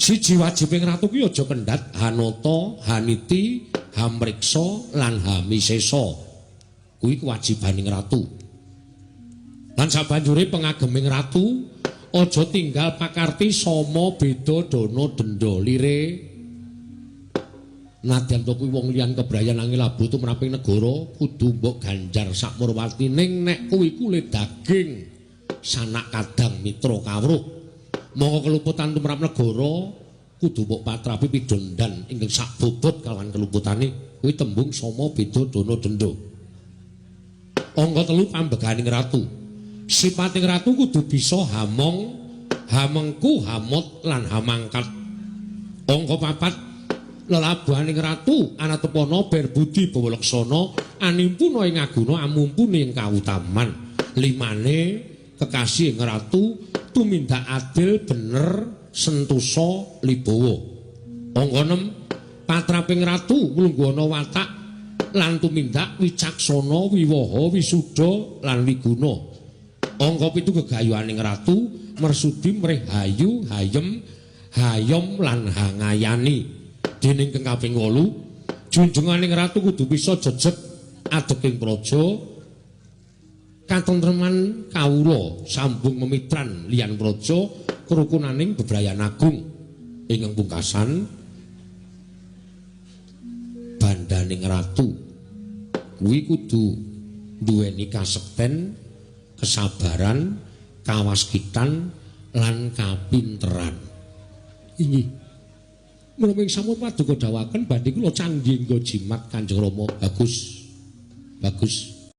Siji wajibing ratu kuwi aja kendhat hanata, haniti, hamriksa lan hamisesa. Kuwi kewajibaning ratu. Lan sabanjure pengageming ratu aja tinggal pakarti sama beda dana denda lire. Nadyan to kuwi wong liyan kebrayan angel labuh tumraping negara kudu mbok ganjar sakmurwati ning nek kuwi kulit daging sanak kadang mitra kawruh. Mongko keluputan tumrap negara kudu mbok patrapi pidondan ingkang sakbobot kalawan keluputane kuwi tembung sama beda dana denda. Angka 3 pambeganing ratu. Sipating ratu kudu bisa hamong, hamengku, hamot lan hamangkat. Angka 4 lelabuhaning ratu anatepana berbudi bawa laksana animpuna ing aguna amumpuni ing kawutaman. Limane kekasih ing ratu tumindak adil bener sentosa libawa. Angka 6 patraping ratu nglungguhana watak lan tumindak wicaksana wiwaha wisuda lan wiguna. Angka 7 gegayuhaning ratu mersudi mrih hayu hayem hayom lan hangayani. Dening kang kaping 8 junjunganing ratu kudu bisa jejeg adeking praja katentreman kawula sambung memitran liyan praja kerukunaning bebrayan agung. Ingkang pungkasan bandaning ratu kuwi kudu duweni kasekten, kesabaran, kawaskitan lan kapinteran. Inggih. Menapa ing sampun paduka dawuhaken badhe kula candhi nggo jimat Kanjeng Rama. Bagus. Bagus.